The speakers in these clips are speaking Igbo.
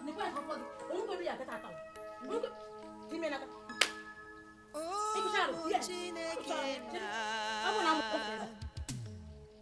Nekwa nekwa ya ka ọ gị. Onye kwere ya akata ata. Onye time n'aka. Ịkụcha arụ. Ụmụ Yes. Chineke na Ọ bụ na m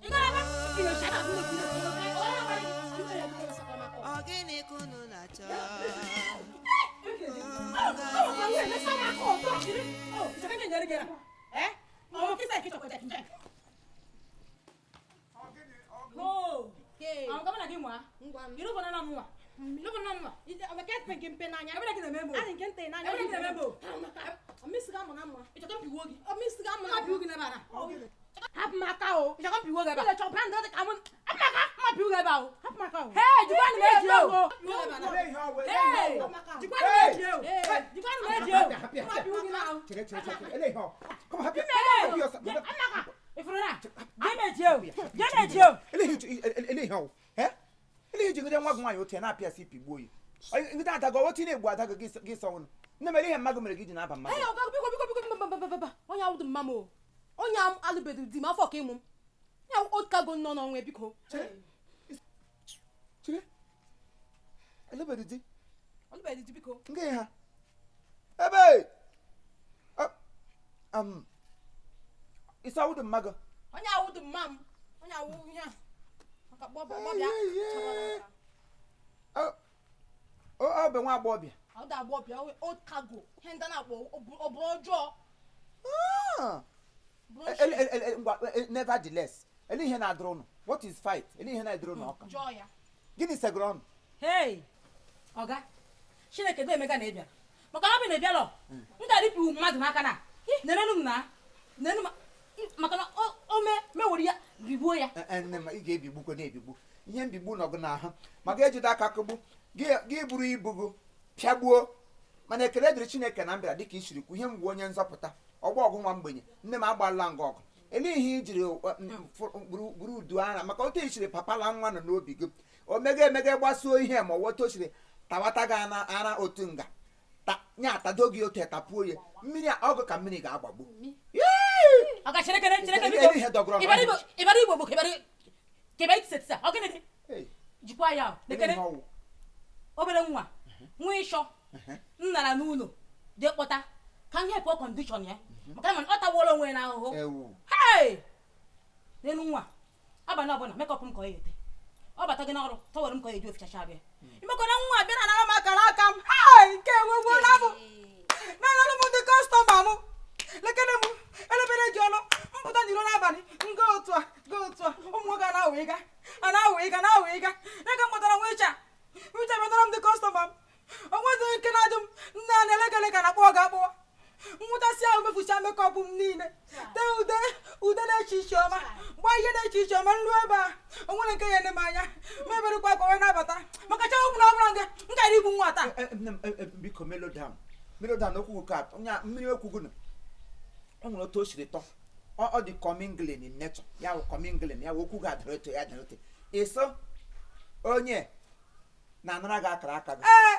ị gara ebe ị na-eche aka gị na-ekwu. Ọ gịnị ka unu na-achọ? Hapụ m aka o. Hapụ m aka o. Hey, jikwanụ m eji o. Hey, jikwanụ m eji o. Jikwanụ m eji o. Mma piwu gị n'ahụ. Chere, chere, chere. Ele ihe ọ. Come on, happy. Hey, Happy yourself. Amaka, ifuru na. Jee m eji o. Jee m eji o. Ele ihe ele ihe ọ. Eh? Ele ihe jigide nwa gị nwaanyị otu ya na-apịa sị pigbuo ya. Ngide adago otu na-egbu adago gị gị sọ ụnụ. Nne mere ihe mmadụ mere gị ji na-aba mmadụ. Ee, ọga, biko, biko, biko, mba, mba, mba, mba. Onye awụdụ mma m o. Onye alụbeghị di m afọ ka ịmụ m. Ya okago nọ n'ọnwa, biko. Chere. Chere. Elebeghị di. Alụbeghị di, biko. Nke ha. Ebe. Ịsa awụdụ mmadụ. Onye awụdụ mma m. Onye awụ ihe a. Maka gbọbịa. Ọ bụ nwa agbọghọbịa. Ọ da agbọbịa, okago. Ihe ndị na-akpọ ọ bụ ọjọọ. Ah. Ngwa, nevertheless, ele ihe na-adịrị ụnụ? What is fight? Ele ihe na-adịrị ụnụ ọka? Jụọ ya. Gịnị segoro ọnụ? Hey, ọga, Chineke do Emeka na ị bịara. Maka na ọ bụ na ị bịalọ, m gara ipiwu mmadụ n'aka na. Nenenu m na. Nenu m maka na o mee mewere ya bigbuo ya. Nne m, ị ga-ebigbukwa na-ebigbu ihe mbigbu nọ gị n'ahụ maka ejide aka kụgbu gị buru ibu gị pịagbuo. Mana ekele dịrị Chineke na m bịara dịka i siri kwu. Ihe m bụ onye nzọpụta ọgbọ ọgụ nwa mgbenye. Nne m agbala nga ọgụ. Ele ihe i jiri buru udu ara maka otu i siri papala nwa nọ n'obi gị o mege emege gbasuo ihe ma ọ otu o siri tawata gị ara otu nga nya atado gị otu etapuo ya mmiri ọgụ ka mmiri ga-agbagbu. Ọga, Chineke, Chineke, biko. Ele ihe dọgọrọ. Ịbara Igbo, ịbara Igbo bụ kebara kebara itise tisa. Ọ gịnị dị? Jikwa ya o. Ele Lekere ihe ọwụ. Obere nwa nwa ịshọ m nara n'ụlọ jee kpọta ka m hepụ condition ya maka na ọ tawuola onwe ya n'ahụhụ. Ewu. Hey! N'elu nwa abalị ọbụla makeup m ka ọ ya ete. Ọ bata gị n'ọrụ tọwere m ka ọ ya eji ofichacha abịa imekọ na nwa bịa na-anara m akara aka m. Hey! Nke enwegbuola m na-anara m ndị customer m. Lekere m elebere ji ọnụ mpụta n'iro n'abalị nga otu a ga otu a ụmụ nwoke a na-awụ ịga a na-awụ ịga na-awụ ịga ya ka m kpọtara nwa ịcha nwa ịcha bịa nara m ndị customer m. O nwezighị nke na-ajụ m nne a na-elekele ka na-akpọ ọ ga-akpọ nwụtasị ahụ mefucha makeup m niile tee ude ude na-eche iche ọma gbaa ihe na-eche iche ọma nruo ebe a o nwere nke ya ene m anya ma eberekwa ka onye nabata maka chọọ ọgwụ na ọbụla nke m gara igbu nwa taa. Nne m, biko, mellow down, mellow down. Okwu gị ka nya mmiri okwu gị nọ o nwere otu o siri tọ. Ọ dị commingling in nature. Ya wụ commingling ya wụ okwu gị adịrị otu ya dịrị otu ịsọ onye na-anara gị akara aka gị. Ee.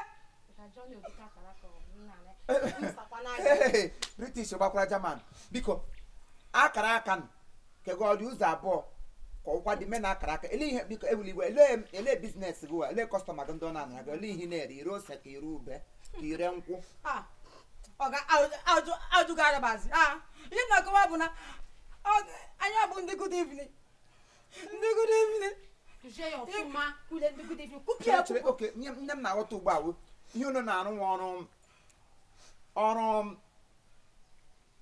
Hey, British gbakwara German. Biko, akara aka nụ kego ọ dị ụzọ abụọ ka ọkwa dị me na akara aka ele ihe. Biko, ewuli iwe. Ele ele business gị wa ele customer gị ndị ọ na-anara gị ele ihe ị na-ere ire ose ka ire ube ka ire nkwụ? Ah, ọga, ajụ ajụ ga-adabazi. Ah, ihe m na-akọwa bụ na anyị bụ ndị good evening, ndị good evening. Kụzie ya ọfụma, kwule ndị good evening, kwupịa. Chere, chere, oke ihe nne m na-aghọta ugbu a wụ ihe unu na-arụ nwa ọrụ ọrụ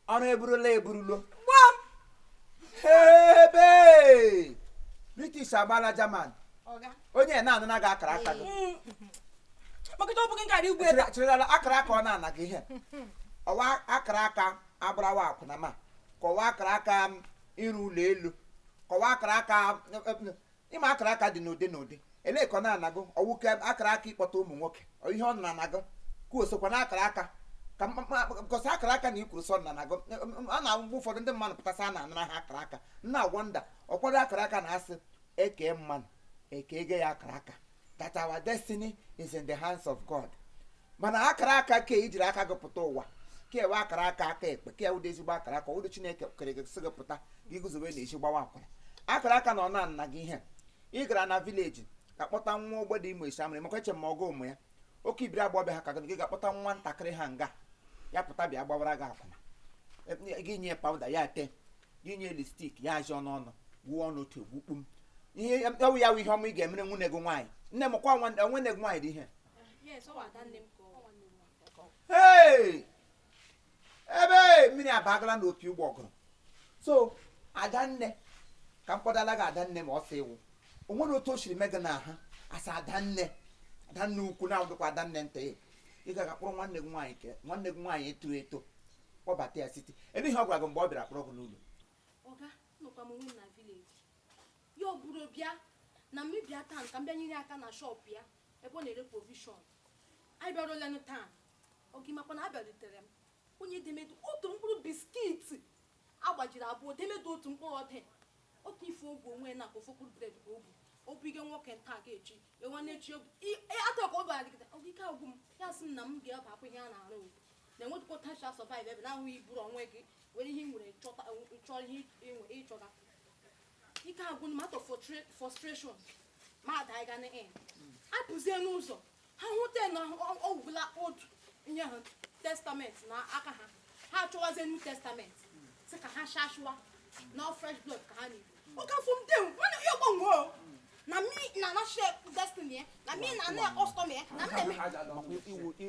ọrụ eburula eburulo. Gbam. Ebe British agbala German. Ọga. Onye na-anara gị akara aka gị. Maka ịchọ ọ bụghị nkara igwe taa. Cherela, akara aka ọ na-ana gị ihe ọwa akara aka agbarawa akwụna ma kọwa akara aka ịrụ ụlọ elu, kọwa akara aka ịma akara aka dị n'ụdị n'ụdị. Elee ka ọ na-ana gị ọwụke akara aka ịkpọta ụmụ nwoke? Ọ ihe ọ na-ana gị ka o sokwa na akara aka ka gosi akara aka na ikwuru sọ na gị a na-mgbe ụfọdụ ndị mmadụ pụtasị a na-anara ha akara aka nna agwọ ọkwado akara aka na-asị eke mmadụ eke ege ya akara aka, that our destiny is in the hands of God. Mana akara aka ke ijiri aka gị pụta ụwa ka ewe akara aka aka ekpe ka ewudo ezigbo akara aka ọwụdo Chineke kere gị sị gị pụta gị guzobe na-esi gbawa akwara akara aka na ọ na-ana gị ihe. Ị gara na village ka kpọta nwa ogbede Imo esi amịrị maka eche ma ọgụ ụmụ ya. Oke ibiri agbọbịa ha ka gị ga-akpọta nwa ntakịrị ha nga ya pụta bịa gbawara gị akwụna. Gị nye powder ya te, gị nye lipstick ya ajọ n'ọnụ, gwuo ọnụ otu egwu kpum. Ihe ọwụ ya wụ ihe ọma ị ga-emere nwunye gị nwaanyị. Nne m kwa, nwanne gị nwaanyị dị ihe. Yes, ọ ada nne m ka ọ. Hey! Ebe mmiri abagala n'opi ụgbọgụrụ. So adanne, ka m kpọdala gị adanne, ma ọ sị iwu o nwere otu o siri mee gị n'aha asa adanne, adanne ukwu na-awụdịkwa adanne nta ya. Ị gaga kpọrọ nwanne gị nwaanyị, ke nwanne gị nwaanyị etoro eto, kpọbata ya site ebe ihe ọ gwara gị mgbe ọ bịara kpọrọ gị n'ụlọ. Ọga, nọkwa m onwe m na village. Ya ọ bụrụ bịa na m bịa taa ka m bịa nyere aka na shop ya ebe ọ na-ere provision. Anyị bịaruolenụ taa. Oge makwa na abịarutere m onye demedu otu mkpụrụ biscuit agbajiri abụọ, demedu otu mkpụrụ ọdị otu ife ogwu onwe na ka ofu mkpụrụ bread ka o bu obuige nwoke nta ga-echi nwanne echi atọ ka ọ gwara dịgịta. Oge ike agwụ m, ya sị m na m ga-aba akwụ ihe a na-arụ ugbu na enwetukwa tasha survive ebe na-ahụghị iburu onwe gị were ihe ị nwere chọta, chọrọ ihe ịchọga. Ike agwụ m out of frustration, ma ada na in apụzie n'ụzọ ha hụta na ọ gwụla otu ihe ha testament na aka ha, ha achọwazie new testament, sị ka ha shashụwa na fresh blood ka ha na-ebu. Oge afọ m dem nwanne ya gbanwee na mi na na share destiny ya na mi na na customer ya na m na-eme. Makwa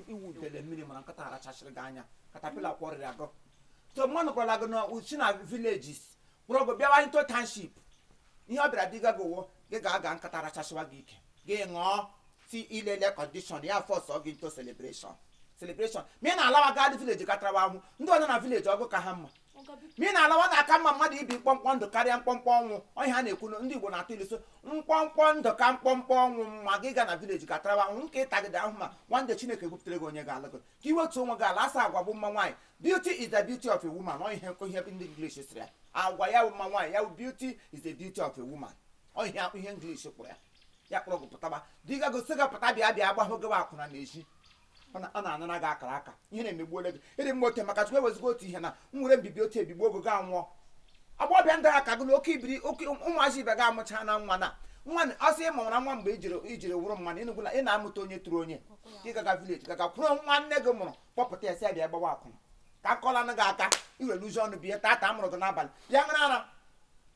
iwu dele mmiri mara nkata arachachiri gị anya, caterpillar kwọrịrị agụ. So mmanụ gwara gị na si na villages kpọrọ gị bịawa into township. Ihe ọ bịara dịga gị ụwọ gị ga-aga nkata arachasịwa gị ike, gị ṅụọ si ilele condition ya force gị into celebration, celebration. Ma ị na-alawa gaa village gatarawa ahụ ndị ọzọ na village ọgụ ka ha mma. Ma ị na-alawa na-aka mma mmadụ ibi mkpọmkpọ ndụ karịa mkpọmkpọ ọnwụ. Ọhịa a na-ekwu, ndị Igbo na-atụ ilu so mkpọmkpọ ndụ ka mkpọmkpọ ọnwụ mma. Gị ga na village gatarawa ahụ nke ịtagide ahụ, ma nwande Chineke gwupụtara gị onye ga-alụ gị ka iwetu onwe gị ala. Asa agwa bụ mma nwaanyị. Beauty is the beauty of a woman. Ọ ihe ihe ndị English sịrị ya, agwa ya bụ mma nwaanyị ya bụ beauty is the beauty of a woman. Ọ ihe ihe English kpụrụ ya. Ya kpọrọ gị pụtaba diga gosi gị pụta bịa bịa gbahụ gị akwụna n'ezi. Ọ na-anara gị akara aka. Ihe na-emegbuole gị ịdị mma ote maka Chukwu ewezigo otu ihe na m nwere mbibi otu ebigbo ogo gị anwụọ. Agbọghọbịa ndị aka gị na oke ibiri oke ụmụazị ibe gị amụcha na nwa na nwa ọsọ ị mụrụ na nwa mgbe ijiri wụrụ mmanụ ịnụgwụla ị na-amụta onye tụrụ onye gị gaga village gaga kwụrụ nwanne gị mụrụ kpọpụta ya sị ya bịa gbawa akwụna ka akọlanụ gị aka iwere uzi ọnụ bie tata amụrụ gị n'abalị bịa ṅụrụ ara.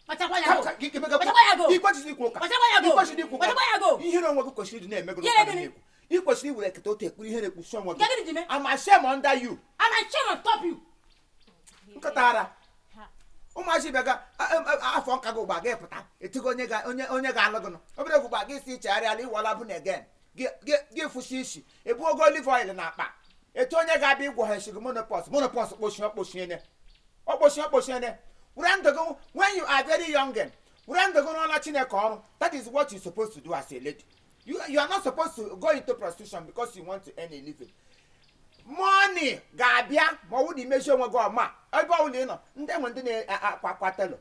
Kpachakwa ya go. Kpachakwa ya go. Ikwesịrị ikwu ụka. Kpachakwa ya go. Ikwesịrị ikwu ụka. Kpachakwa ya go. Ihere onwe gị kwesịrị ịdị na-eme gị Ihere n'ụka gịnị? na-ekwu ị kwesịrị iwere ekete otu ekpuru ihere ekpuchi onwe Nke gị. gịnị ji mee? I'm ashamed under you. And I shame on top you. Nkịta ara ụmụazị ibe ga afọ nka gị ụgba gị pụta etigo onye ga onye onye ga-alụ gị nụ obere gị ụgba gị si chegharịala iwọla bụ na again gị fụsi isi ebu ogo olive oil na akpa etu onye ga-abịa ịgwọ ha esigo menopause, menopause kpochie okpochiene okpochie okpochiene. Were ndụ gị when you are very young, were ndụ gị rụọla Chineke ọrụ. That is what you supposed to do as a lady. You are not supposed to go into prostitution because you want to earn a living. Money ga-abịa ma ọ bụrụ na imezi onwe gị ọma. Ebe ọbụla ị nọ, ndị enwe ndị na-akwa akwa tailor,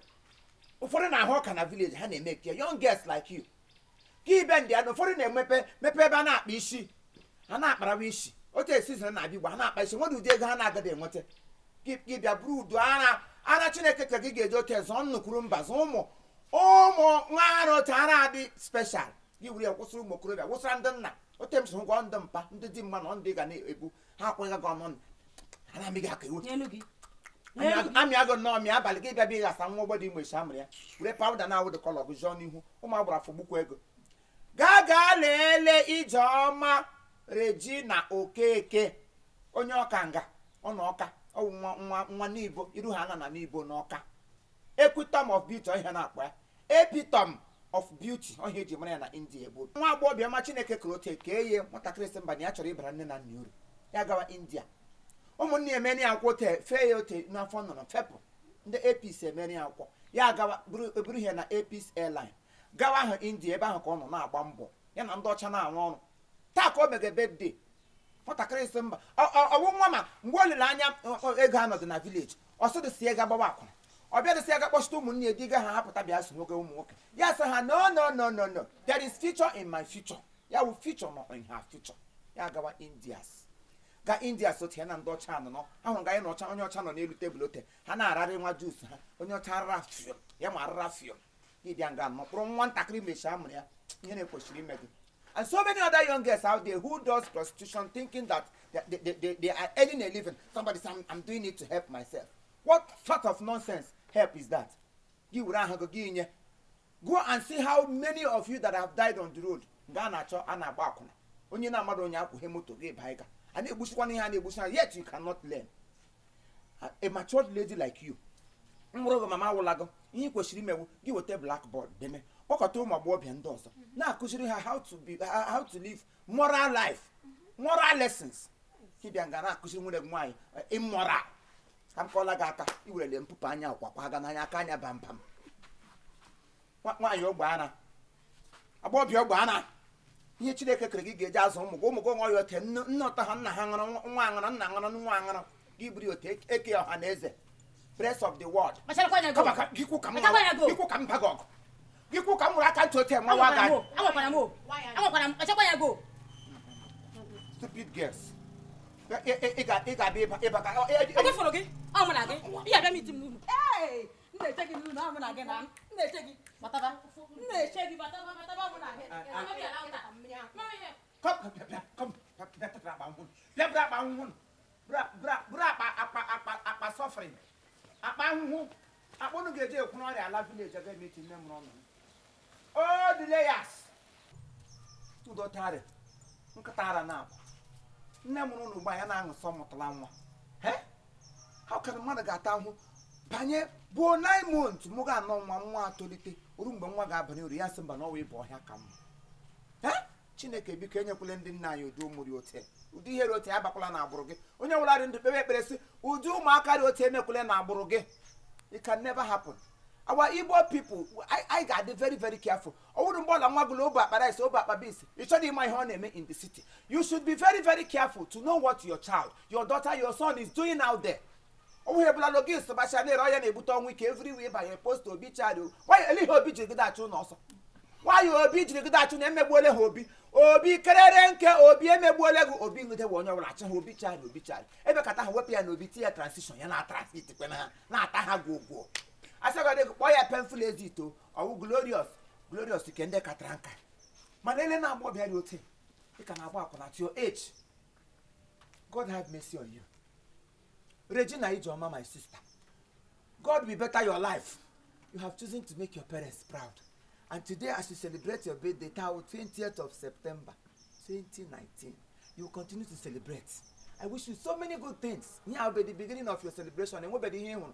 ụfọdụ na-ahụ ọka na village ha na-eme ke young girls like you ka ibe ndị ya na ụfọdụ na-emepe mepe ebe a na-akpa isi, ha na-akparawa isi otu esizin na-abịa igbo ha na-akpa isi nwere ụdị ego ha na-agaghị enweta. Gị bịa bụrụ udo ara ara Chineke ka gị ga-eji otu zụọ nnukwuru mba, zụọ ụmụ ụmụ nwa ara otu ara adị special. Gị were ya kwụsịrị ụmụ okorobịa, wụsara ndị nna otu m si hụgwọ ndị mpa, ndị di mma na ndị ga na-ebu ha akwụghị gị ọnụ ha na-amị gị aka iwe. N'elu gị. N'elu gị. Amị agụ nnọọ mịa abalị gị bịa bịa ịghasa nwa ogbede imo esi amụrụ ya were powder na-awụ dị colour gị zụọ n'ihu ụmụ agbara afọgbukwa ego gaa gaa leele Ijeọma Regina Okeke onye ọka nga ọ na ọka ọwụ nwa nwa nwa n'ibo iru ha na n'ibo n'ọka. Epitome of beauty ọhịa na-akpọ ya epitome of beauty ọhịa eji mara ya na India ebo nwa agbọghọbịa ma Chineke kere otu kee ya. Nwatakịrị sị mba na ya chọrọ ịbara nne na nna uru, ya gawa India. Ụmụnne ya emere ya akwụkwọ ote fee ya ote n'afọ nnụnụ fepụ ndị APC emere ya akwụkwọ ya gawa eburu ihe na APC airline gawa ahụ India. Ebe ahụ ka ọ nọ na-agba mbọ ya na ndị ọcha na-arụ ọrụ. Taa ka o mege birthday. Nwatakịrị sị mba ọwụ nwa ma mgbe olileanya ego anọdụ na village ọsọdụ si ega gbawa akwụna ọ bịa dịsị ya ga kpọchite ụmụnne ya diga ha hapụta bịa so nwoke ụmụ nwoke. Ya sị ha, "No, no, no, no, no, there is future in my future." Ya wụ future nọ in her future. Ya gawa Indias ga India sote ya na ndị ọcha anọ ahụrụ ga anyị na ọcha onye ọcha nọ n'elu tebụl ote ha na-ararị nwa juice ha onye ọcha arara fiom ya ma arara fiom gị bịa nga nọ kpụrụ nwa ntakịrị mechie amụrụ ya. Ihe na-ekwesịrị ime gị And so many other young girls out there who does prostitution thinking that they are earning a living. Somebody say, I'm doing it to help myself. What sort of nonsense help is that? Gị were aha gị gị nye. Go and see how many of you that have died on the road. Nga a na-achọ a na-agba akwụna. Onye na-amadụ onye akwụghị moto gị baa ịga. A na-egbusikwana ihe a na-egbusi ha, yet you cannot learn. A matured lady like you, nwụrụ gị mama awụla gị, ihe ị kwesịrị imewu, gị weta blackboard deme, kpọkọta ụmụ agbọghọbịa ndị ọzọ na-akụziri ha how to live moral life, moral lessons. Ịbịa nga na-akụziri nwunye gị nwaanyị immoral. Ka m kọọla gị aka, iwerele mpụpụ anya akwakwa aga n'anya aka anya bambam. Nwaanyị ogbe ara, agbọghọbịa ogbe ara, ihe Chineke kere gị ga-eji azụ ụmụ gị, ụmụ gị ṅụọ ya ote nne ụtọ ha, nna ha ṅụrụ, nwa aṅụrụ, nna ṅụrụ, nwa aṅụrụ, gị buru ote eke ọha na eze, press of the world. Kpacharakwa anya gị. Kama ka gị kwu ka m Kpacharakwa anya gị. gị kwu ka m ba gị ọgụ, gị kwu ka m nwere aka ntị ote nwa Anwakwara m ga o, anwakwara m o, anwakwara m, kpachakwa anya gị o. Stupid girls. Ị ga-abịa ịba ka Oge fụrụ gị, ọ mụ na gị, ị ga-abịa meet m n'ụlọ. Ee, m na-eche gị n'ụlọ, ọ mụ na gị na m na-eche gị, bataba. M na-eche gị, bataba, bataba, ọ mụ na gị. Amaghị ala ụta. Come, bịa, bịa, come, bịa, bịa, bịa, akpa ahụhụ. Bịa, bụrụ akpa ahụhụ. Bụrụ, bụrụ, bụrụ akpa, akpa, akpa, akpa suffering. Akpa ahụhụ. Akpa unu ga-eji ekwu n'ọrịa ala village aga emechi nne mụrụ ọnụ. Oh, the layers. Udo tarị. Nkịta ara na-abụ. Nne mụrụ unu ugbu a ya na-aṅụ sọ mụtala nwa. He? How can mmadụ ga-ata ahụhụ banye buo 9 months mụ ga-anọ nwa nwa atolite oru mgbe nwa ga-abanye uru ya sị mba n'ọwa ịba ọhịa ka mma. He? Chineke biko enyekwala ndị nna anyị ụdị ụmụ dị ote, ụdị ihe dị ote abakwala na agbụrụ gị. Onye nwụla dị ndụ kpewe ekpere sị ụdị ụmụaka dị ote emekwala na agbụrụ gị. It can never happen. Our Igbo people, I ga-adị very very careful. Ọ bụrụ mgbe ọla nwa gụrụ obu akpa rice, obu akpa beans, ị chọrọ ịma ihe ọ na-eme in the city, you should be very very careful to know what your child, your daughter, your son is doing out there. Ọ bụghị ebula logi sụbacha na-ere ọya na-ebute ọnwụ ike everywhere. Banye post obituary. Why ele ihe obi jiri gide achụ ụlọ ọsọ? Nwanyị obi jiri gide achụ na emegbuole ha obi obi kerere nke obi emegbuole gị obi nwudewe onye ọbụla achị ha obituary, obituary ebe kata ha wepụ ya na obi tinye ya transition ya na transit kwe na ha na-ata ha gwogwo asịgodị gị kpọọ ya painful exit o ọwụ glorious glorious nke ndị katara nka. Mana ele na agbọbịa dị ote ị ka na-agba akwụna at your age. God have mercy on you. Regina Ijeoma, my sister, God will better your life. You have chosen to make your parents proud, and today, as you celebrate your birthday, taa 20th of September 2019, you will continue to celebrate. I wish you so many good things. Ihe ahụ bụ the beginning of your celebration. Enwebeghị ihe ị hụrụ.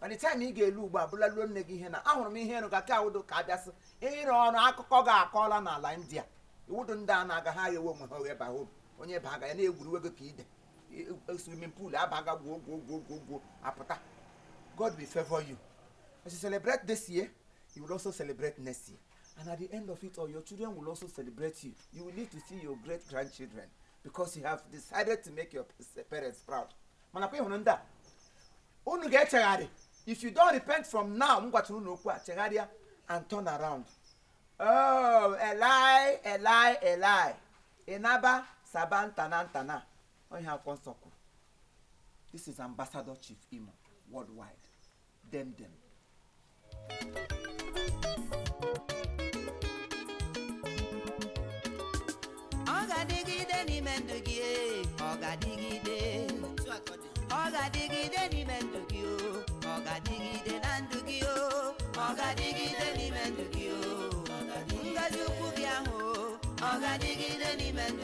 By the time ị ga-elu ugbu a bụla luo nne gị ihe na ahụrụ m ihe ịrụ ka ka awụdo ka abịasị ịrụ ọrụ akụkọ ga-akọọla n'ala India iwudo ndị a na-aga ha aghewe onwe ha oghe ba home onye baga ya na-egwuru ego ka ide swimming pool abaga gwuo gwuo gwuo gwuo gwuo apụta. God will favor you. As you celebrate this year, you will also celebrate next year, and at the end of it all, your children will also celebrate you. You will need to see your great grandchildren because you have decided to make your parents proud. Mana kwa ịhụrụ ndị a unu ga-echegharị. If you don't repent from now, m gwachara unu okwu a, chegharịa and turn around. Oh, Eli, Eli, Eli, ịnaba saba ntana ntana onye akwụkwọ nsọ kwuru. This is Ambassador Chief Imo worldwide. Dem dem. Ọ ga-adịgide n'ime ndụ gị e, ọ ga-adịgide, ọ ga-adịgide n'ime ndụ gị o, ọ ga-adịgide na ndụ gị o, ọ ga-adịgide n'ime ndụ gị o, ngọzi ukwu gị ahụ o, ọ ga-adịgide n'ime ndụ.